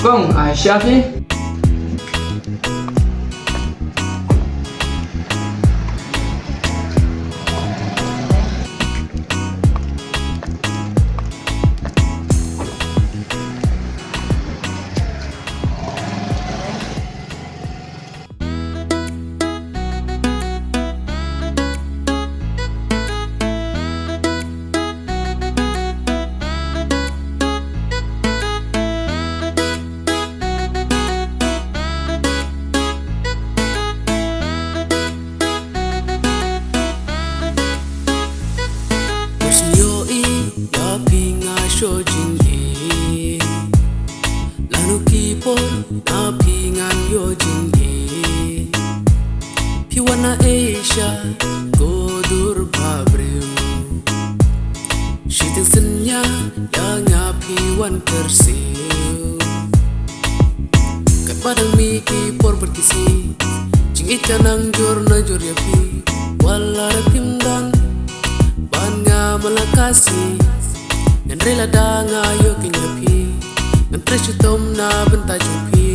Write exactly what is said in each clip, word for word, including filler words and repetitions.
Kong, ai sha phi. Mar shu ïohi ïa phi nga shu jingim. Lano ki por na phi ngan ïoh jingim. Phi wan na Asia ko dur ba briew. Shiteng synñia ïa nga phi wan kyrsiew. Katba dang mih ki por bad ki sngi, jingïeit ka nang jur na jur ïa phi. Wat la da phim don ban nga man la ka sngi. Hynrei lada nga ïoh kynnoh ïa phi, ngan trei shitom na bynta jong phi.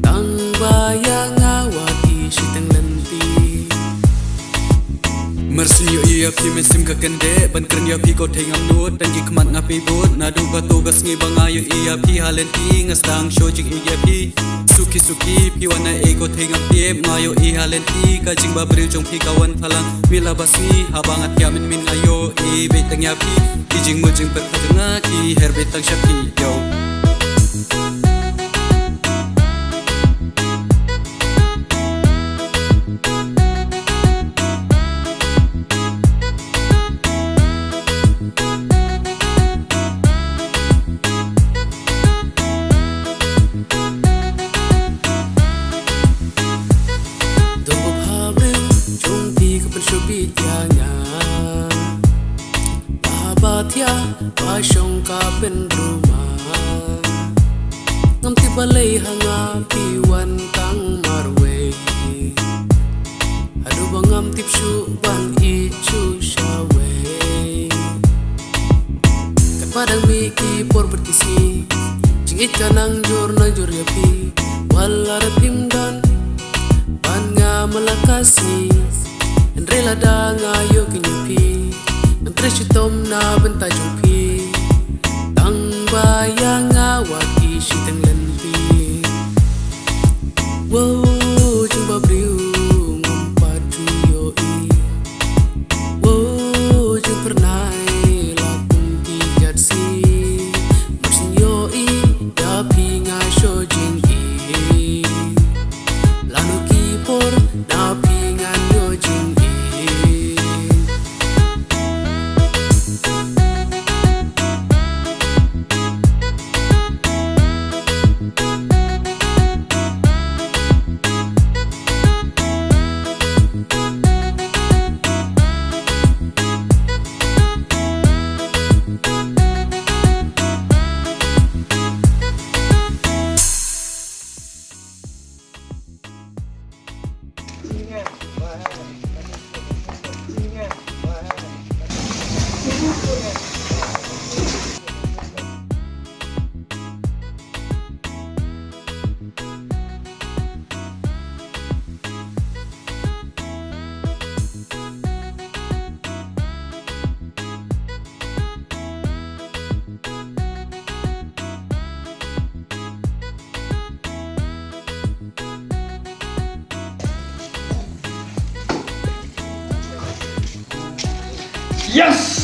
Tang ba ïa nga wat i shiteng lynti. Mar shu ïohi ïa phi mynsiem ka kyndit, ban kren ïa phi ko thei ngam nud, tang ki khmat nga pynbud, naduh kato ka sngi ba nga ïohi ïa phi ha lynti, nga sdang shu jingïeit ïa phi. Suki suki, phi wan na ei ko thei ngam tip, nga ïohi ha lynti, ka jingbabriew jong phi ka wan thalang, mih la ba sngi, haba nga thiah mynmiet nga ïohi beit tang ïa phi, ki jingmut jingpyrkhat jong nga, ki her beit tang sha phi, yo. Dur ba bhabriew jong phi ka pynshoi beit ïa nga. Ba ba thiah ba shong ka pynruma. Ngam tip balei ha nga phi wan tang marwei. Haduh ba ngam tip shuh ban ïeit shuh shawei. Katba dang mih ki por bad ki sngi, jingïeit ka nang jur na jur ïa phi. Wat la da phim don ban nga man la ka sngi. Hynrei lada nga ïoh kynnoh ïa phi, ngan trei shitom na bynta jong phi. Tang ba ïa nga wat i shiteng lynti. Wow, jingbabriew ngam pat ju ïohi. Wow, jingphyrnai la kum ki jatsi. Mar shu ïohi ïa phi nga shu jingim. Lano ki por na phi ngan ïoh jingim. Yes!